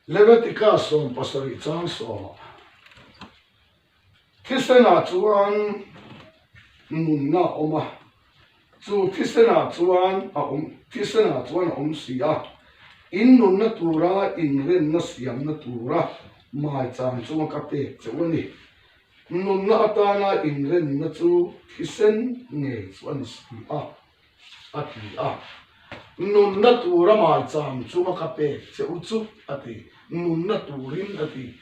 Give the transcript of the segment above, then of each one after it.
Leviticus 17 chang sawmah Thisenah chuan nunna a awm a, chu thisenah chuan a awm thisenah chuan a awm si a, in nunna tura inrenna siamna tura maichang chunga ka pek che u a ni. Nunna atana inrenna chu thisen ngei chu a ni si a, a ti a. Nunna tura maichang chunga ka pek che u chu a ti, nunna turin a ti.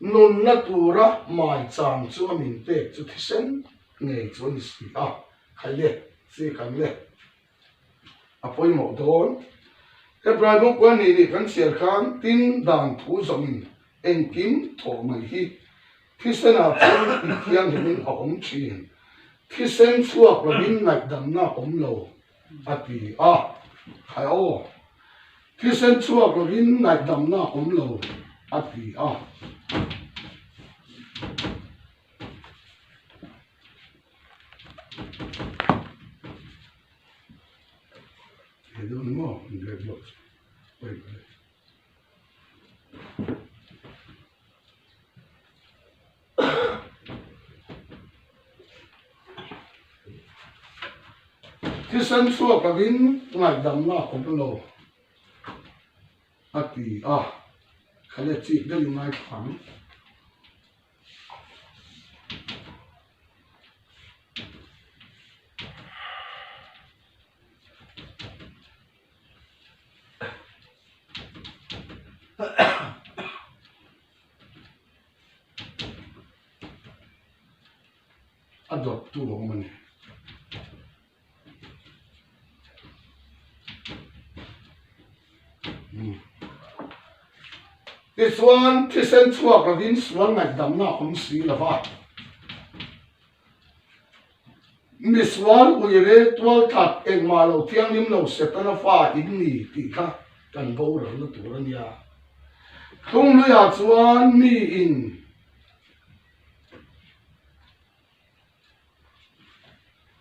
Nunna tura maichang chu a min pek chu thisen ngei chu a ni si a, khai le, chi kan le, a pawimawh dawn. Hebrai bawkua nih nih kan chhiar khan tin dan thu zawngin engkim thawh mai hi thisenah chuan tih thianghlimin a awm thin, thisen chhuak lovin ngaihdamna a awm lo. A ti a, Khai aw, thisen chhuak lovin ngaihdamna a awm lo, a ti a. He dawn maw? Thisen chhuak lovin ngaihdamna a awm lo, a ti a, Kha le chik deuh i ngaithla ang. A dawt tu a awm a ni. Tichuan thisen chhuak lovin sual ngaihdamna a awm si lo va. Misual uire tualthat engmah lo thianghlim lo Setana fa in ni tih kha kan boralna tur a nia. Thunghluiah chuan mi in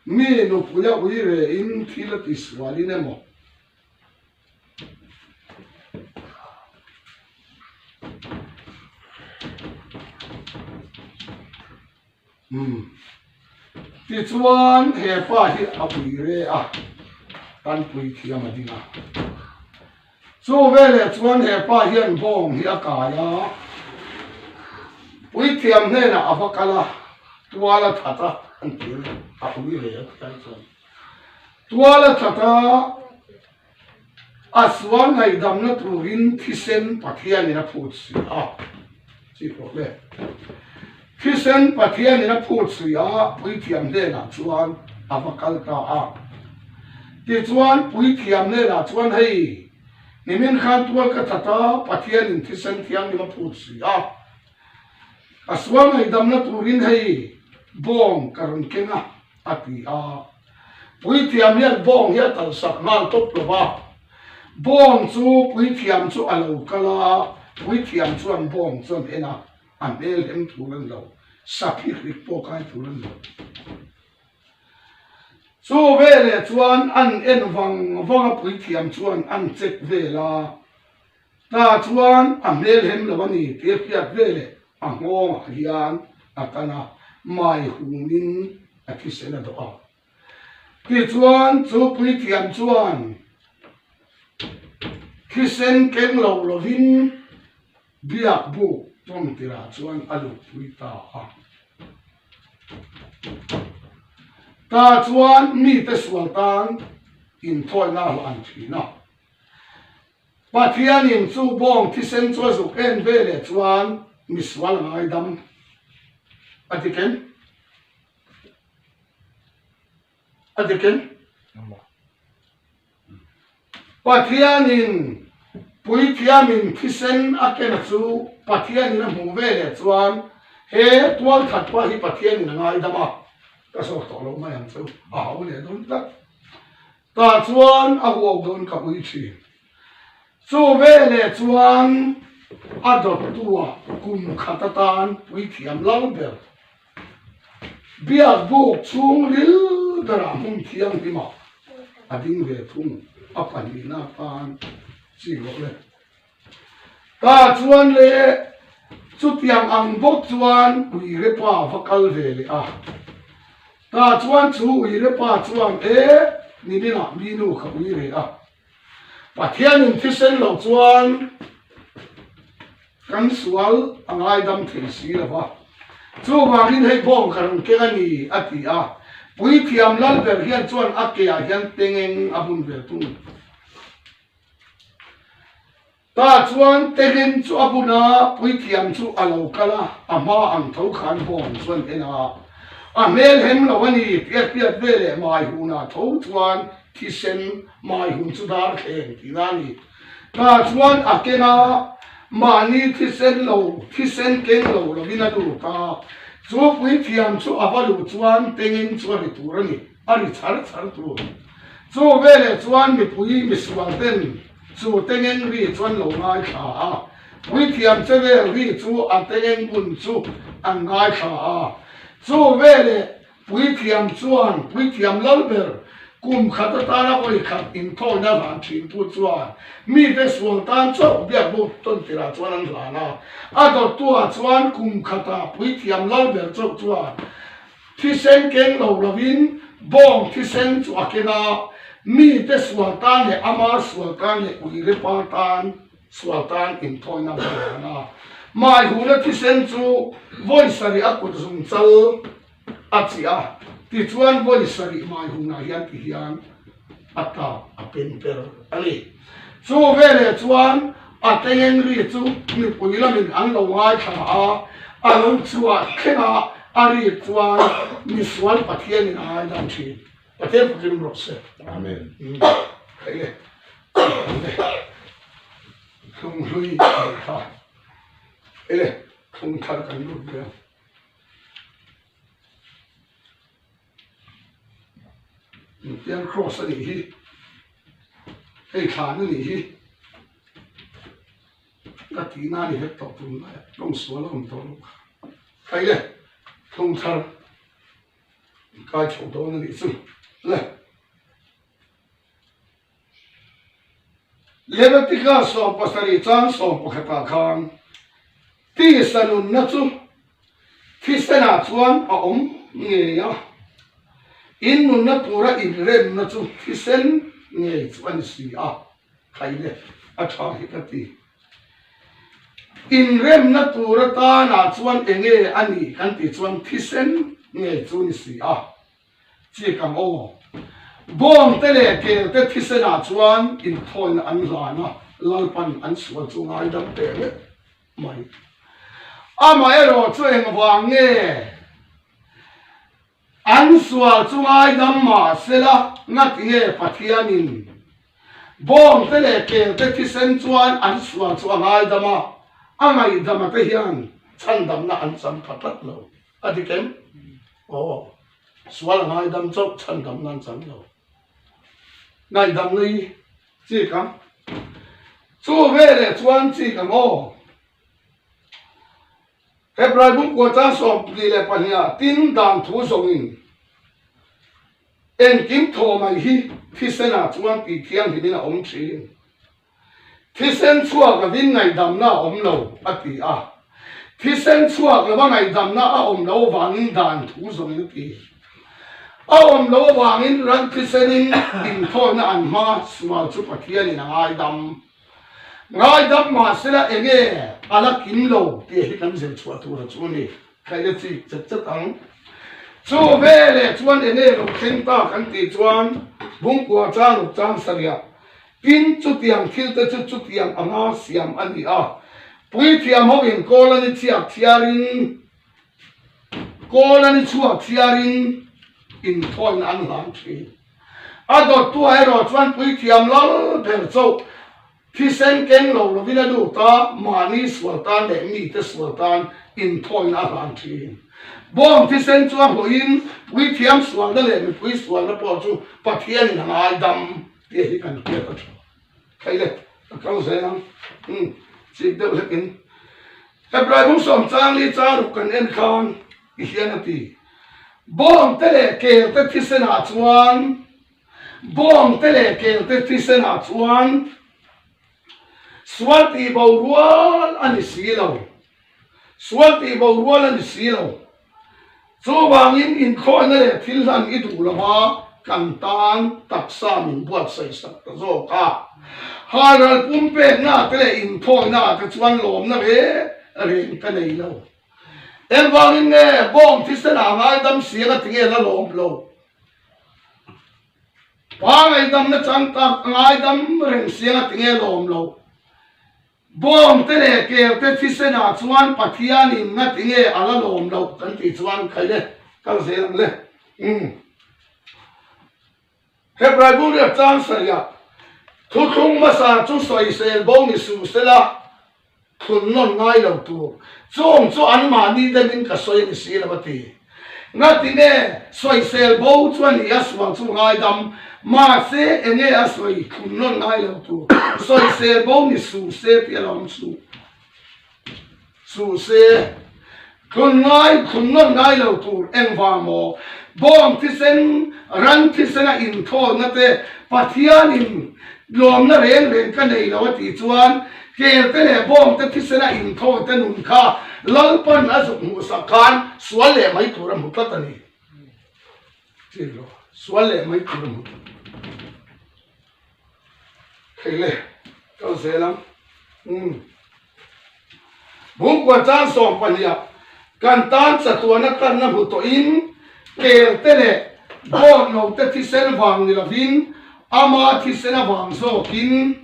mi nupuia uire in thil a tisualin emaw Umm. Tichuan he pa hi a pui re a, kan pui thiam a ding a. Chu veleh chuan he pa hian bawng hi a kai a, puithiam hnenah a va kal a, tual a that a, an ti a, a pui re a ti chuan. Tual a that a, A sual ngaihdamna turin thisen Pathianin a phut si a, chi pawh le. Thisen Pathianin a phut si a, puithiam hnenah chuan a va kal ta a. Tichuan puithiam hnenah chuan hei, nimin khan tual ka that a, Pathianin thisen thianghlim a phut si a, a sual ngaihdamna turin hei bawng ka rawn keng a, a ti a. Puithiam hian bawng hi a talsak nghal tawp lo va, bawng chu puithiam chu a lo kal a, puithiam chuan bawng chu an en a, a hmel hem tur a ni lo, saphi hrik pawh kai tur a ni lo. Chu veleh chuan an en vang vang a, puithiam chuan an check vel a, ta chuan a hmel hem lo a ni tih a hriat veleh a nghawngah hian a tan a, mai humin a thisen a dawh a. Tichuan chu puithiam chuan thisen keng lo lovin biak buk tawn tirah chuan a luhpui ta a. Ta chuan mite sual tan inthawina a hlan thin a. Pathianin chu bawng thisen chu a zuk en veleh chuan misual a ngaidam a ti ken? A ti ken? Pathianin puithiamin thisen a kena chu Pathianin a hmuh veleh chuan he tualthat pah hi Pathianin a ngaidam a, ka zawk tawh lo mai ang chu, a hau leh dawn tlat. Tah chuan a huau dawn ka ui thin. Chu veleh chuan a dawttua kum khat atan puithiam lal ber biak buk chhung ril berah hmun thianghlimah a ding ve thung a pahnihna atan chi rawh le. Tah chuan le chutiang ang bawk chuan uirepa va kal ve leh a. Tah chuan chu uirepa chuan e niminah mi nu kha ui ve a. Pathianin thisen loh chuan kan sual a ngaidam thei si lo va. Chuvangin hei bawng ka rawn keng a ni a ti a. Puithiam Lalber hian chuan a keah hian tengeng a bun ve thung. Tah chuan Tehlen chu a bun a, puithiam chu a lo kal a, a hma ang tho khan bawng chuan en a, a hmel hem lo a ni, piat piat ve leh mai hunah tho chuan thisen mai hun chu dar thleng tihna a ni. Tah chuan a ken a, mahni thisen lo, thisen keng lo lovin a lut a, chu puithiam chu a va luh chuan Tengeng chu a ri tur a ni, a ri chhar chhar tur. Chu veleh chuan mipui misual ten chu tengeng ri chuan lo ngaithla a, puithiam che vel ri chu a tengeng bun chu an ngaithla a. Chu veleh puithiam chuan puithiam lal ber kum khat atana vawi khat inthawina hlan thintu chuan mite sual tan chauh biakbuk tawn tirah chuan an hlan a. A dawttuah chuan kum khata puithiam lal ber chauh chuan Thisen keng lo lovin bawng thisen chu a keng a, mite sual tan leh ama sual tan leh uirepa tan sual tan inthawina a hlan a. Maihuna thisen chu vawi sarih a kut zung chal a chiah a, tichuan vawi sarih maihunah hian ti hian a tap a pen per a ni. Chu veleh chuan a tengeng ri chu mipui lamin an lo ngaithla a, a lo chhuah thleng a, a ri chuan misual Pathianin a ngaidam thin. Pathian fakin rawh se. Amen. Hei le, thlung hlui a kha. Hei le, thlung thar kan lut ve a. Tiang cross a nih hi hei thlan a nih hi ka tihna a ni vek tawh tun lai a tawng sual a awm tawh lo kha hei le thlung thar kai chho dawn a nih chu le. Leviticus 17 chang 11 ah khan tisa nunna chu thisenah chuan a awm ngei a, in nunna tura inremna chu thisen ngei chu a ni si a, khaile a tha hi ka ti. Inremna tur atanah chuan enge a nih kan tih chuan thisen ngei chu a ni si a. Chik ang aw. Bawngte leh kelte thisenah chuan inthawina an hlan a, Lalpan an sual chu ngaidam teh vek mai. Amaherawh chu engvang nge an sual chu ngaidam mah sela ngatinge Pathianin Bawngte leh kelte thisen chuan an sual chu a ngaidam a, a ngaihdama te hian chhandamna an cham pha tlat lo. A dik em? Aw, sual a ngaidam chauh chhandam nan chang lo. Ngaihdam nei chik ang. Chu veleh chuan chik ang aw. Hebrai bungkua chang 22 tin dan thu zawngin engkim thaw mai hi thisenah chuan tih thianghlimin a awm thin. Thisen chhuak lovin ngaihdamna a awm lo, a ti a. Thisen chhuak lova ngaihdamna a awm lo avangin dan thu zawng a ti. A awm lo avangin ran thisenin inthawina an hmang a, sual chu Pathianin a ngaidam. Ngaidam mahsela enge a la kim lo tih hi kan zir chhuah tur a chu a ni. Thlaina chik chat chat ang. Chu veleh chuan enge lo thleng ta kan tih chuan Bungkua chang ruk chang sarih Tin, chutiang thilte chu chutiang anga siam a ni a. Puithiam hoin kawl a ni chhiak chhiarin, kawl a ni chhuak chhiarin inthawina an hlan thin. A dawttuah erawh chuan puithiam lal ber chauh thisen keng lo lovin a lut a, mahni sual tan leh mite sual tan inthawina a hlan thin. Bawng thisen chu a hmuhin puithiam sualna leh mipui sualna pawh chu Pathianin a ngaidam. Tih hi kan hriat a tha thei le, ka kal zel ang umm chik deuh hlek in. Hebrai bung sawm chang li chang ruk kan en khan ti hian a ti, Bawng te leh kel te thisen ah chuan, bawng te leh kel te thisen ah chuan. Sual tih bo rual a ni si lo. Sual tih bo rual a ni si lo. Chuvangin inkhawihna leh thil hlan i duh lova kan tan taksa min buatsaih sak ta zawk a. Halral pumpekna te leh inthawina te chuan lawmna reng reng ka nei lo. Engvangin nge bawng thisen ah ngaidam siang a tinge la lawm lo? Pa ngaidamna chang tak ngaidam reng siang a tinge lawm lo? Bawng te leh kel te thisen ah chuan Pathianin nga tinge a la lawm lo kan tih chuan khai le kal zel ang le. Umm. Hebrai bu riak chang sarih thuthlung hmasa chu sawisel bo ni suh sela Thun nawn ngai lo tur. Chung chu anmahni demin ka sawi a ni si lo a ti. Ngatinge sawisel bo chu a ni a sual chu ngaidam. Mahse enge a sawi thun nawn ngai lo tur. Sawisel bo ni suh se tih a lo awm suh. Suh se. Thun ngai, thun nawn ngai lo tur engvang maw? Bawng thisen, ran thisena inthawlna te Pathianin lawmna reng reng ka nei lo a tih chuan kelte leh bawngte thisena inthawl te nun kha Lalpan a zuk hmuhsak khan sual leh mai tur a hmu tlat a ni. Sual leh mai tur a hmu tlat. Thei le, kal zel ang. Umm. Bungkua chang 12ah kan tan chatuana tlanna hmu tawhin kel te leh dawt lo te thisen vang ni lovin ama thisen avang zawkin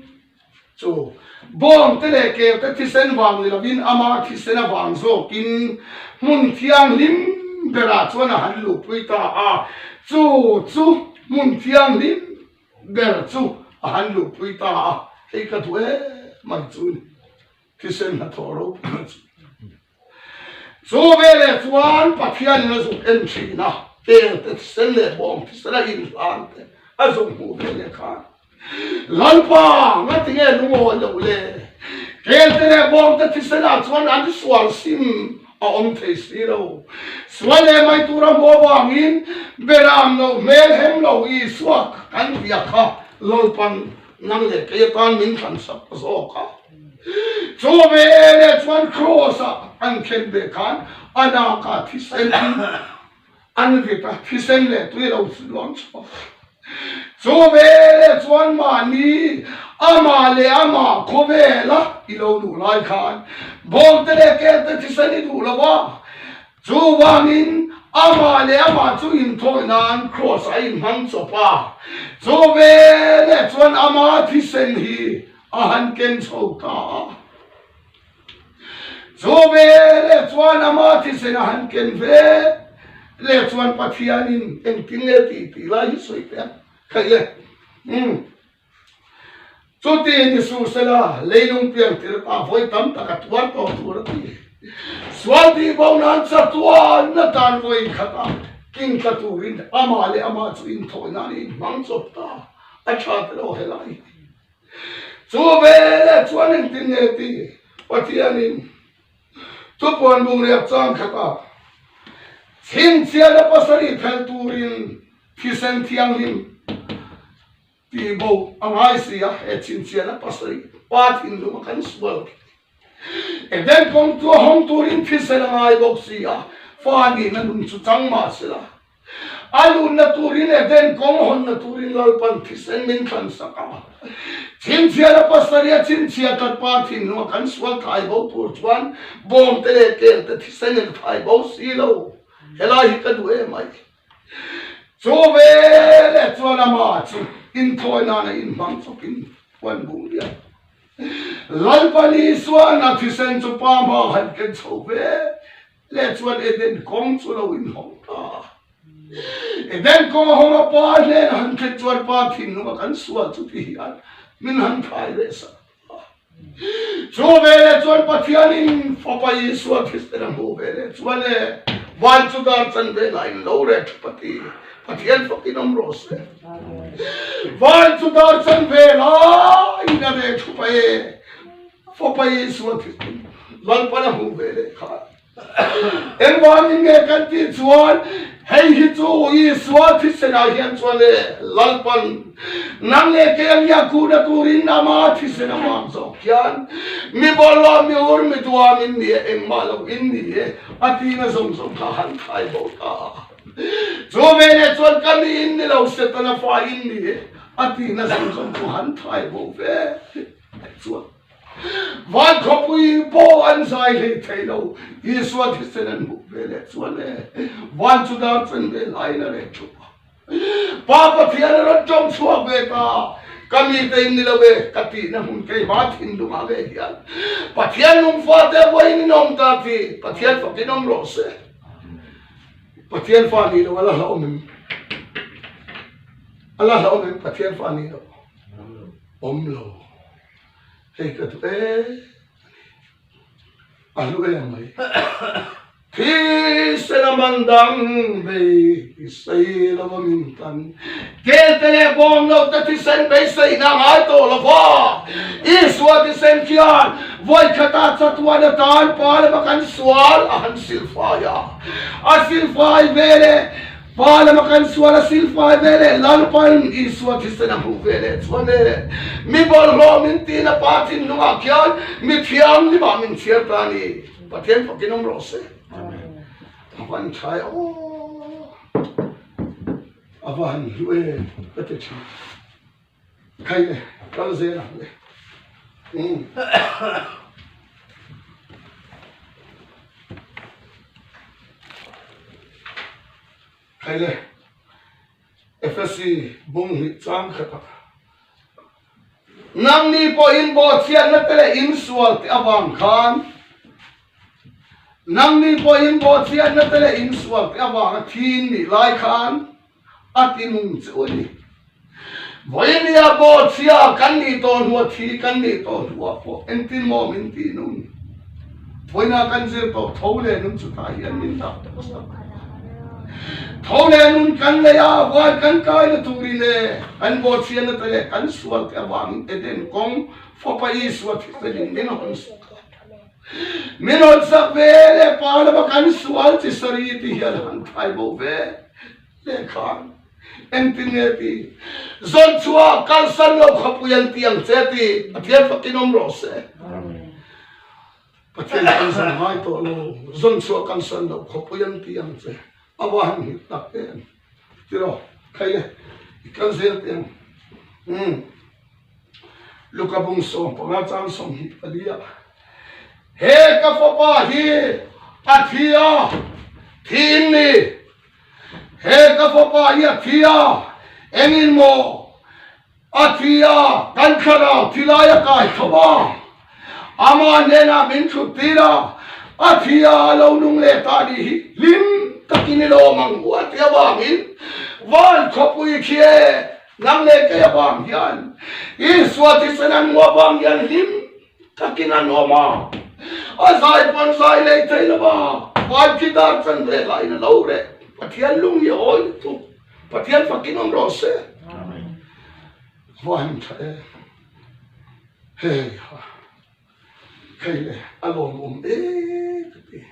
chu bawng te leh kel te thisen vang ni lovin ama thisen avang zawkin hmun thianghlim berah chuan a han luhpui ta a, chu chu hmun thianghlim ber chu a han luhpui ta a, hei ka duh em mai chu ni, thisen hnathawh ropui chu. Chu veleh chuan Pathianin a zuk en thin a, tel te thisen leh bawng thisen a inhlan te a zuk hmuh veleh khan Lalpa ngatinge lungawi loh le, tel te leh bawng te thisenah chuan an sual sim a awm thei si lo. Sual leh mai tura hmu avangin Beram lo hmel hem lo Isua kan biak kha Lalpan nang leh kei atan min thlan sak zawk a. Chu veleh chuan Kraws-ah an khen ve khan a nakah thisen An vit a, thisen leh tui lo luang chhuak. Chu veleh chuan mahni amah leh amah khawvela i lo luh lai khan bawngte leh kelte thisen i duh lo va, chuvangin amah leh amah chu inthawih nan kraws a inhmang chawp a. Chu veleh chuan ama thisen hi a han ken chho ta a. Chu veleh chuan ama thisen a han ken ve leh chuan Pathianin engtin nge tih tih lai hi sawi teh a, khaih le. Umm. Chuti ni suh sela leilung piang tir pa vawi tam tak a tuar tawh tur a ti. Sual tih bo nan chatuan na tan vawi khat a king tla turin amah leh amah chu inthawih nan a inhmang chawp ta a tha te lo helai hi. Chu veleh chuan engtin nge ti Pathianin thupuan bungriak chang khatah chhinchhiahna pasarih phel turin thisen thianghlim tih bo a ngai si a, he chhinchhiahna pasarih pa thinlung a kan sual khi Eden kawng chu a hawng turin thisen a ngai bawk si a, fa nihna nun chu chang mah sela. A lunna turin Eden kawng hawnna turin Lalpan thisen min thlan sak a. Chhinchhiahna pasarih a chhinchhiah tlat pa thinlunga kan sual thai bo tur chuan bawngte leh kelte thisen in thai bo si lo. Helai hi ka duh em ai. Chu veleh chuan amah chu inthawi nana inhmang chawkin huan bung diak. Lalpan Isuan a thisen chu pa hma han ken chho ve. Leh chuan Eden kawng chu lo inhawng ta a. Eden kawng a hawng a, pa hnena han thlen chuan pa thinlunga kan sual chu ti hian min han thai leh sak ta. Chu veleh chuan Pathianin Fapa Isua thisen a hmuh veleh chuan e, van chu dar chan velah in lo reh tha pati, Pathian fakin awm rawh se. Van chu dar chan velah in a reh thup a e, Fapa Isua thisen Lalpan a hmuh veleh khan. Engvangin nge kan tih chuan hei hi chu Isua thisenah hian chuan le Lalpan nang leh kei a ngiah kuhna turin ama thisen avang zawk hian mi bawlhhlawh mi ur mi duam in ni e engmah lo in ni e a tihna zawng zawng kha han thai bo ta a. Chu veleh chuan ka mi in ni lo Setana fa in ni e a tihna zawng zawng chu han thai bo ve chuan. Van khawpui pawh an zai hlei thei lo, Isua thisen an hmuh ve leh chuan e, van chu dar chen ve laiin a reh thup a. Pa Pathian a rawn tawng chhuak ve ta, Ka mite in ni lo e, ka tihna hmun keimah thinlungah ve hian Pathian nung fate vawiin in awm ta tih Pathian fakin awm rawh se. Pathian fa nih loh a la hlauhawm em? A la hlauhawm em Pathian fa nih loh? Awm lo. Hei ka duh em a ni, a hlu em mai. Thisen a man dang bei sei lo a min tan. Kelte leh bawng lo te thisen beiseina ngai tawh lo va. Isua thisen khian vawikhata chatuan atan pa lama kan sual a han silfai a. A silfai veleh Pa lama kan sual a silfai ve leh Lalpan Isua thisen a hmuh ve leh chuan e, mi bawlhhlawh min tiin a Pa thinlungah khian mi thianghlimah min chhiar ta a ni. Pathian fakin awm rawh se. A van tha e aw, a va han hlu e ka ti thin. Khai le, kal zel ang le. Umm. Khai le, Efesi bung hnih chang khatah nangni pawhin bawhchhiatna te leh insual te avang khan nangni pawhin bawhchhiatna te leh insual te avanga thi in nih lai khan a ti nung chu a ni. Vawinia bawhchhia kan nih tawh hnuah thi kan nih tawh hnuah pawh engtin maw min tih nung? Vawiina kan zir tawh tho leh nun chu tah hian min dah tawh sak. Tho leh nun kan nei a, van kan kaina turin e, kan bawhchhiana te leh kan sual te avangin Eden kawng Fapa Isua thisen min hawn sak a. Min hawn sak ve leh pa lama kan sual chi sari ti hian han thai bo ve. Lehkha engtin nge ti? Zawn chhuah kalsan lo khawpui an ti ang che ti Pathian fakin awm rawh se. Pathian kalsan ngai tawh lo, zawn chhuah kalsan lo khawpui an ti ang che. A va han hit tak em. Tiraw, khai le, i kal zel teh ang. Umm. Luka bung 15 chang 24 ah he ka fapa hi a thi a, thi in ni. He ka fapa hi a thi a, engin maw a thi a, kan thlarau thi lai a kai tho a, amah hnenah min thut tir a, a thi a, a lo nung leh ta nih hi hlim takin i lawm ang u a ti avangin van khawpui khi e, nang leh kei avang hian Isua thisen an hmuh avang hian hlim Takin an awm a, a zai pawn zai lei thei lo va, van khi dar chan ve laiin a lo reh. Pathian lung hi a awi lutuk. Pathian fakin awm rawh se. Va han tha e. Hei ha. Hei le a lawmawm e ka ti.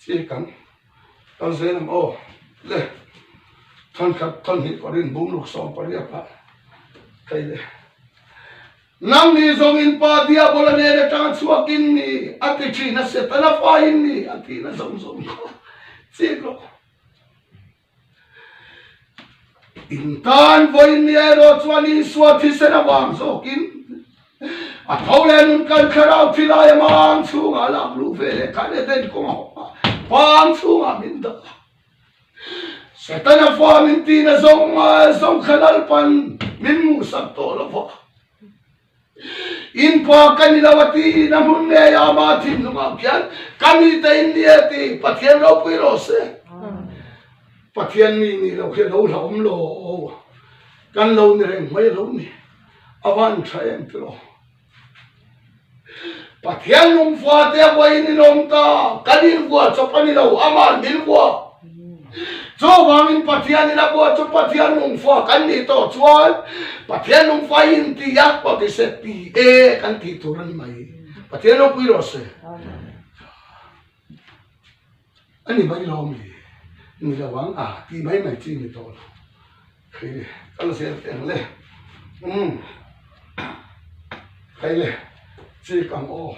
Chi kan kal zel ang aw le thankhat thawnhnih pawhin bungruk 18 ah thei le nangni zawng in pa diabola nen atanga chhuak in ni a ti thin a setana fa in ni a tihna zawng zawng kha chik rawh. In tan vawiin ni erawh chuan Isua thisen avang zawkin a tho leh nun kan thlarau thi lai a mang chhungah lak luh ve leh khan Eden kawng a hawng a, pang chhungah min dah a. Setana fa min tihna zawng zawng kha Lalpan min hmuhsak tawh lo va. In pa ka ni lo a ti in a hmun ngei a ama thinlungah khian ka mi te in ni e ti Pathian ropui rawh se. Pathian mi nih loh khi a lo hlauhawm lo kan lo ni reng mai a lo ni a van tha em tiraw. Pathian lungfua te a vawiin in awm ta, kan invuah chawp a ni lo, ama'n min vuah. Chuvangin Pathianin a vuah chu Pathian lungfua kan nih tawh chuan Pathian lungfua hi inti a, pawh ti se ti e kan tih tur a ni mai. Pathian ropui rawh se. A ni mai lo mi? Ni lo ang a tih mai mai chi ni tawh lo. Hei le, kal zel teh ang le. Umm, hei le, chik ang aw.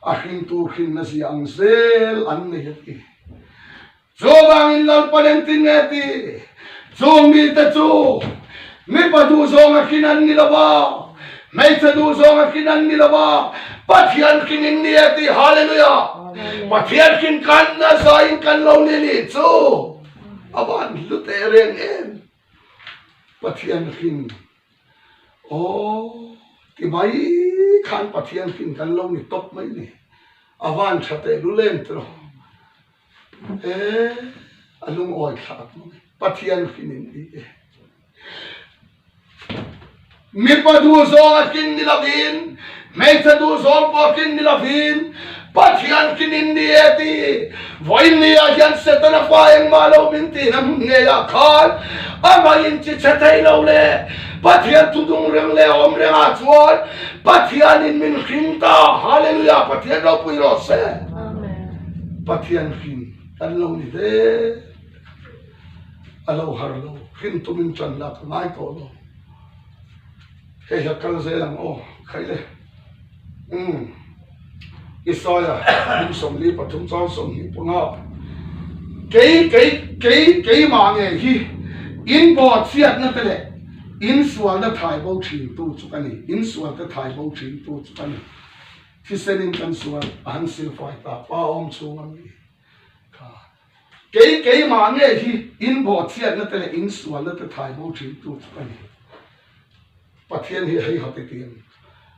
A hrin tur hrinna zia ang zel an nei a ti. Chuvangin Lalpan engtin nge ti? Chung mite chu mipa duhzawng a hrin an ni lo va, hmeichhe duhzawng a hrin an ni lo va, Pathian hrin in ni e ti. Hallelujah! Pathian hrin kan nazaiin kan lo ni nih chu a van hlu teh reng em. Pathian hrin aw ti mai khan Pathian hrin kan lo ni tawp mai ni. A van tha teh lul em tiraw. He a lungawi thlak mai. Pathian hrin in ni e. Mipa duhzawng a hrin ni lovin, hmeichhe duhzawng pawh a hrin ni lovin, Pathian hrin in ni e ti. Vawiin ni ah hian Setana fa engmah lo min tihna hmun ngei ah khan amah in chi chhe thei lo le Pathian thudung reng leh awm reng ah chuan Pathian in min hrin ta. Hallelujah! Pathian ropui rawh se. Pathian hrin kan lo ni ve a lo har lo hrin tumin tan lak a ngai tawh lo hei hi a kal zel ang aw khai le umm Isaiah 43 chang 25 kei kei kei keimah nge hi in bawhchhiatna te leh in sualna thai bo thin tu chu ka ni in sual te thai bo thin tu chu ka ni. Thisen in kan sual a han silfai ta pa awm chhung a mi kha. Kei keimah nge hi in bawhchhiatna te leh in sualna te thai bo thin tu chu ka ni. Pathian hi hei hawt i ti em?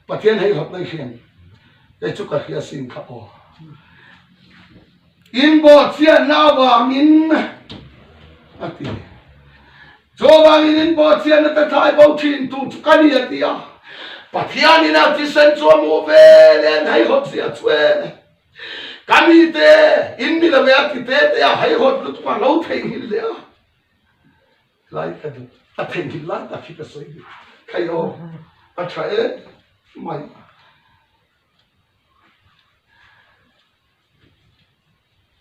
Pathian hei hawt mai hian kei chu ka hria sin kha aw. In bawhchhiatna avangin a ti. Chuvangin in bawhchhiatna te thlai bo thin tu chu ka ni a ti a. Pathianin a thisen chu a hmuh ve leh an haihawt zia chu e. Ka mite in ni lo e a ti te te a, haihawt lutuk a lo theihnghilh leh a. Lai ka duh, a theihnghilh lai tak hi ka sawi duh. Khai aw, a tha em mai.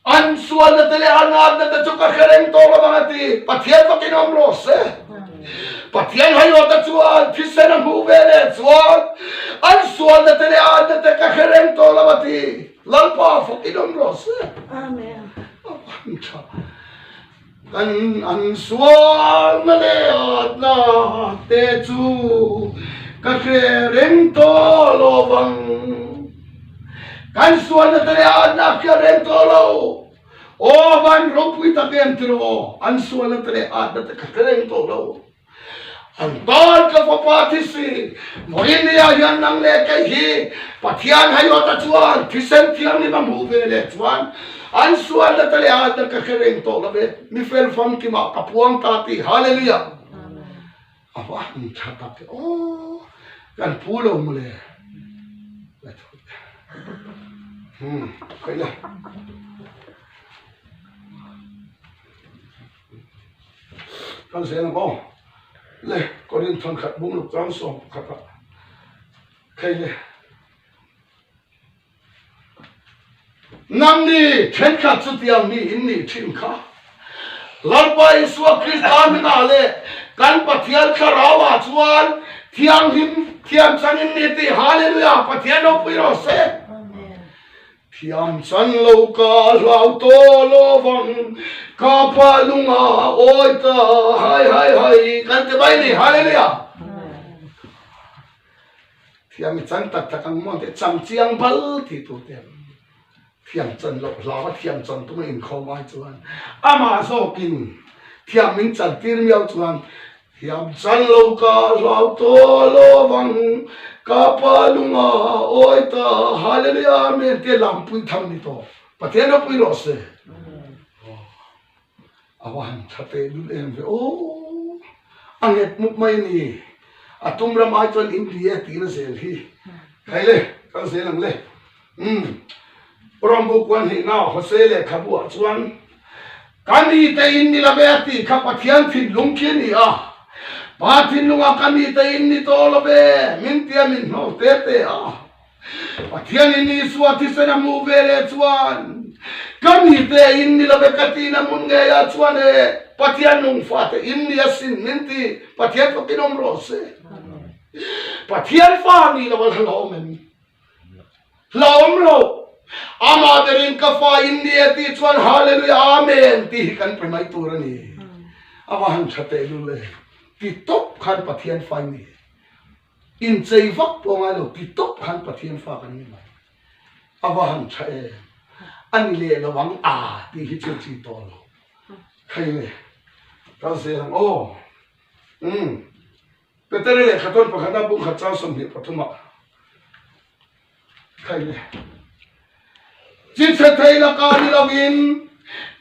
An sualna te leh an atna te chu ka hre reng tawh lo ang a ti. Pathian fakin awm rawh se. Pathian haiawta chuan thisen a hmuh ve leh chuan an sualna te leh atna te ka hre reng tawh lo a ti. Lalpa fakin awm rawh se. Amen. An tha. Kan an sualna leh atna te chu ka hre reng tawh lo vang. Kan sualna te leh atna a hria reng tawh lo. Aw van ropui tak em tiraw aw, an sualna te leh atna te ka hre reng tawh lo. An tan ka fapa thisi, vawiin ni ah hian nang leh kei hi Pathian haiawta chuan thisen thianghlim a hmuh ve leh chuan an sualna te leh atna ka hre reng tawh lo ve, mi fel famkimah ka puang ta tih Hallelujah! A va han tha tak e aw, kan phu lo mawle. Hmm, khaih le. Kan zel ang aw. Le Korin thankhat bungruk chang 11 ah khei le. Nangni thenkhat chutiang mi in nih thin kha. Lalpa Isua Krista hmingah leh kan Pathian Thlarau ah chuan thianghlim thiam chang in ni tih Hallelujah Pathian ropui rawh se. Thiam chan lo ka hlau tawh lo vang, ka pa lunga awi ta hai hai hai kan ti mai ni, Hallelujah! Thiam i chan tak tak ang maw te cham chiang bal ti tur te thiam chan loh hlau a thiam chan tum a inkhawm ai chuan amah zawkin thiam min chan tir miau chuan Thiam chan lo ka hlau tawh lo vang, ka pa lunga awi ta, Hallelujah Amen tia lampui tham ni tawh, Pathian ropui rawh se. A va han tha teh dul em ve aw, a nghet mup mai a ni, a tum ram ai chuan in ri e tihna zel hi, khai le kal zel ang le. Umm, Rawngbu kuan hnihna Hosea lehkhabu ah chuan Ka mite in ni lo ve a tih kha Pathian thinlung khi a ni a. Pa thinlungah ka mite in ni tawh lo ve min tia min hnawh te te a. Pathianin Isua thisen a hmuh ve leh chuan. Ka mite in ni love ka tina hmun ngeiah chuan e Pathian nung fate in ni asin min ti Pathian fakin awm rawh se. Pathian fa ni lo a hlawm em? Hlawm lo. Amah berin ka fa in ni e tih chuan Hallelujah Amen tih hi kan pe mai tur a ni. A va han tha tehlul e. Ti tawp khan Pathian fa in ni. Inchei vak pawh ngai lo ti tawp khan Pathian fa kan ni mai. A va han tha em. A ni leh lo ang a tih hi chu chi tawh lo. Hei le kal zel ang aw. Umm. Petera lehkha tawn pakhata bungkhat chang 23 ah hei le. Chi chhe thei laka ni lovin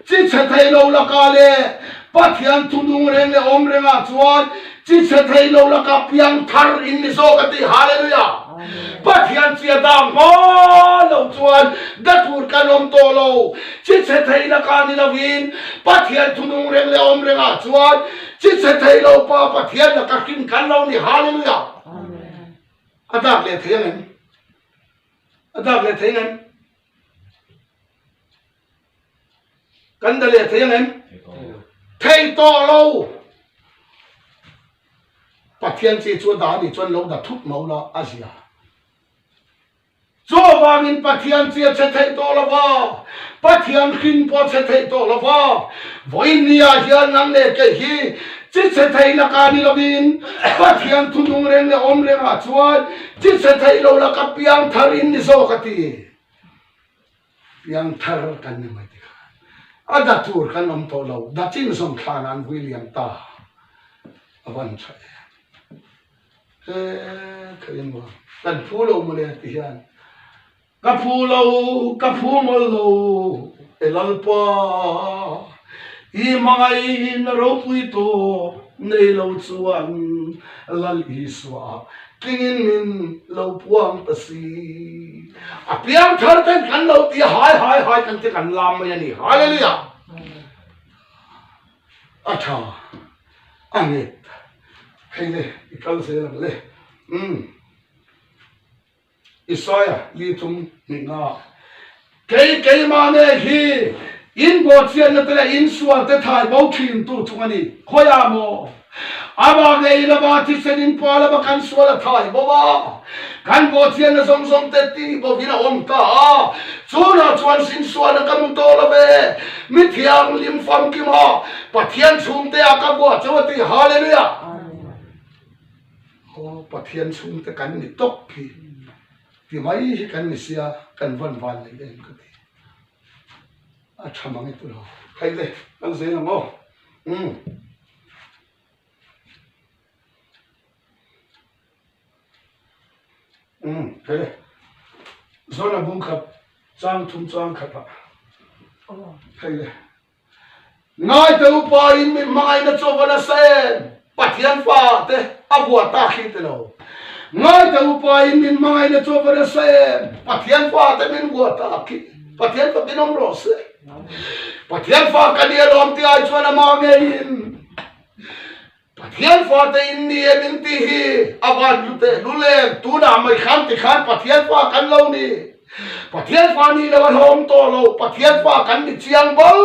chi chhe thei lo laka le Pathian thunung reng leh awm rengah chuan chi chhe thei lo laka piang thar in ni zawk a ti. Hallelujah! Pathian chi a dang hma lo chuan da tur kan awm tawh lo. Chi chhe thei laka ni lovin Pathian thunung reng leh awm rengah chuan chi chhe thei lo Pa Pathian laka hrim kan lo ni. Hallelujah! A dak leh thei ang em? A dak leh thei ang em? Kan da leh thei ang em? Thei tawh lo. Pathian chi chu a dah a nih chuan lo da thut mo la a zia. Chuvangin Pathian chi a che thei tawh lo va, Pathian hrin pawh a che thei tawh lo va. Vawiin ni ah hian nang leh kei hi chi che thei laka ni lovin Pathian thunung reng leh awm rengah chuan chi che thei lo laka piang thar in ni zawk a ti. Piang thar kan ni mai tikhan a da tur kan awm tawh lo, da chin zawng thlan an vui liam ta a van tha em. He kha in maw kan phu lo mawle ti hian ka phu lo, ka phu mawlh lo e Lalpa i hmangaihna ropui tawp nei lo chuan Lal Isua Tlingin min lo puang ta si. A piang thar ten kan lo ti hai hai hai kan ti kan lam mai a ni. Hallelujah! A tha a nget. Hei le i kal zel ang le. Umm. Isaiah li thum hnihna Kei keimah nek hi in bawhchiatna te leh in sual te thai bo thin tu chung a ni. Khawiah maw? Amah ngei lama thisen in pa lama kan sual a thai bo a, kan bawhchiatna zawng zawng te tih bovin a awm ta a, chunah chuan sin sualna ka hmu tawh lo ve, mi thianghlim famkima Pathian chhungte ah ka buah chauh a ti. Hallelujah! Aw Pathian chhungte kan ni tawp hi ti mai hi kan ni sia kan van van nei em ka ti. A tha mang e tu lo. Hei le kan zel ang aw. Umm. Umm hei le. Zawn a bung khat chang thum chang khat ah. Hei le. Ngaite upa in min hmangaihna chu a va nasa em? Pathian fa te a vuah tak hi ti lo. Ngaite upa in min hmangaihna chu a va nasa em? Pathian fa te min vuah tak hi. Pathian fakin awm rawh se. Pathian fa ka ni alawm tih ai chuan amah ngeiin Pathian fate in ni em in tih hi a van hlu teh lul em? Tunah mai khan ti khan Pathian fa kan lo ni. Pathian fa ni lo a hlawm tawh lo. Pathian fa kan ni chiang bal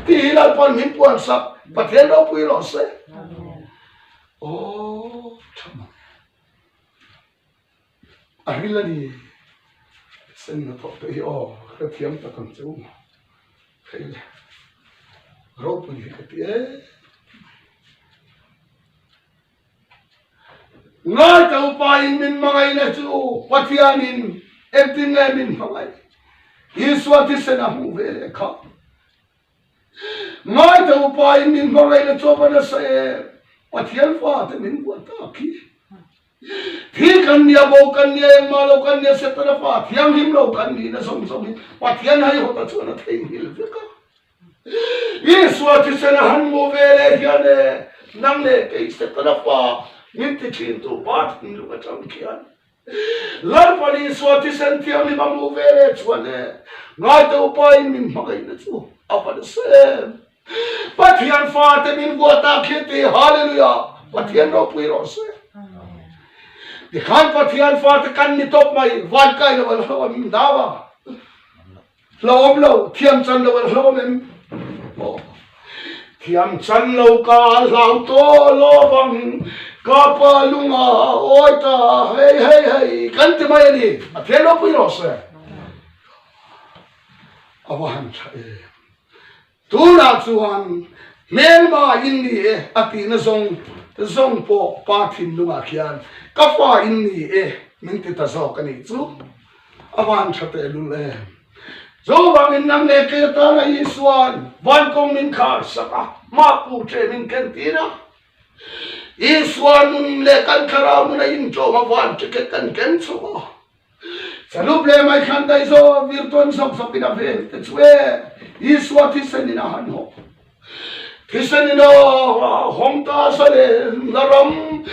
tih hi Lalpawn min puan sak. Pathian ropui rawh se. Aw tha mang e. A ril a ni. Sen na thawh te hi aw hrethiam tak ang che u. Hei le ropui hi ka ti em. Ngaita upain min hmangaihna chu Pathianin engtin nge min hmangaih? Isua thisen a hmuh ve leh kha. Ngaita upain min hmangaihna chu a va nasa em? Pathian fate min buat tak hi. Thi kan nia, bo kan nia, engmah lo kan nia, Setana fa thianghlim lo kan nihna zawng zawng hi Pathian haihawta chuan a theihnghilh vek a. Isua thisen a han hmuh ve leh hian e, nang leh kei Setana fa min ti thin tu pa thinlung atang khian Lalpan Isua thisen thianghlim a hmuh ve leh chuan e, ngaite upain min hmangaihna chu a va nasa em. Pathian fate min vuah tak hi ti Hallelujah Pathian ropui rawh se. Tikhan Pathian fate kan ni tawp mai van kai lo an ho an dau a. Hlauhawm lo, thiam chan lo an hlauhawm em? Aw. Thiam chan lo ka hlau tawh lo vang, ka pa lunga awi ta hei hei hei kan ti mai a ni. Pathian ropui rawh se. A va han tha em. Tunah chuan hmelma in ni e a tihna zawng zawng pawh pa thinlungah khian ka fa in ni e min ti ta zawk a nih chu. A van tha tehlul em. Chuvangin nang leh kei atana Isua'n van kawng min khar sak a, mahpu ṭe min ken tir a. Isua nun leh kan thlarau nun a inṭawm a van ticket kan ken chhuah a. Chalup leh mai khan daih zawk vir tawn zawk zawk in a vel te chu e Isua thisen in a han hawk. Thisen in a hawng ta zalen na ram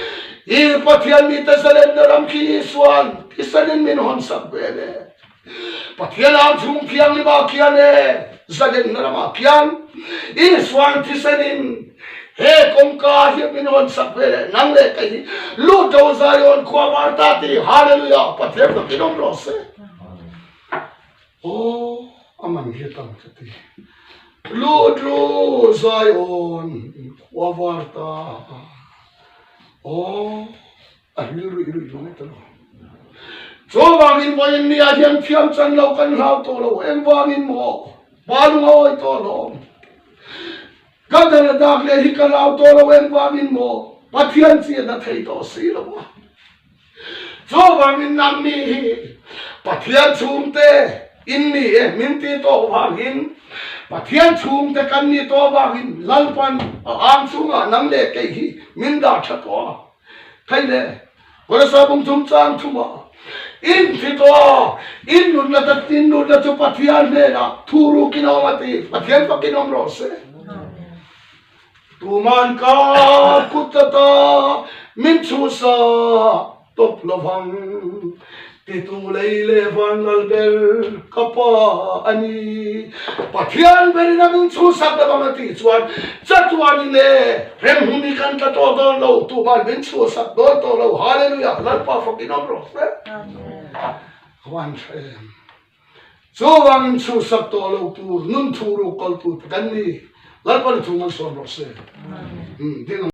i Pathian mite zalen na ram khi Isua'n thisen in min hawn sak vel e. Pathian ang chhung thianghlim ah khian e zalen na ramah khian Isua'n thisen in he kawngka hi min hawn sak ve leh nang leh kei hi lut do Zion khua var ta ti Hallelujah Pathian fakin awm rawh se. Aw a man hi tam ka ti. Lut ru Zion khua var ta. Aw A ril ruih ruih mai ta lo. Chuvangin vawiin nia hian thiam chan lo kan hlau tawh lo, engvangin maw pa lung a awi tawh lo. Ka dal a dak leh hi ka hlau tawh lo, engvangin maw Pathian chian a thei tawh si lo a. Chuvangin nangni hi Pathian chhungte in ni e min ti tawh vangin Pathian chhungte kan ni tawh vangin Lalpan a ang chungah nang leh kei hi min dah tha tawh a. Thei le, Kolosai bung chungchang thumah in thi tawh a, in nunna tak in nunna chu Pathian hnenah thu rukin a awm a ti, Pathian fakin awm rawh se. Tuman ka kut ata min chhuhsa tawp lovang. Titu lei leh van lal ber ka pa a ni. Pathian berin a min chhuhsak lo ang a tih chuan chatuanin e remhmun hi kan tla tawh dawn lo, tuman min chhuhsak dawn tawh lo. Hallelujah! Lalpa fakin awm rawh se. A van tha em! Chuvangin chhuhsak tawh lo tur, nun thu ru kawltu te kan ni. Lalpa ni thu malsawm rawh se. Ding ang.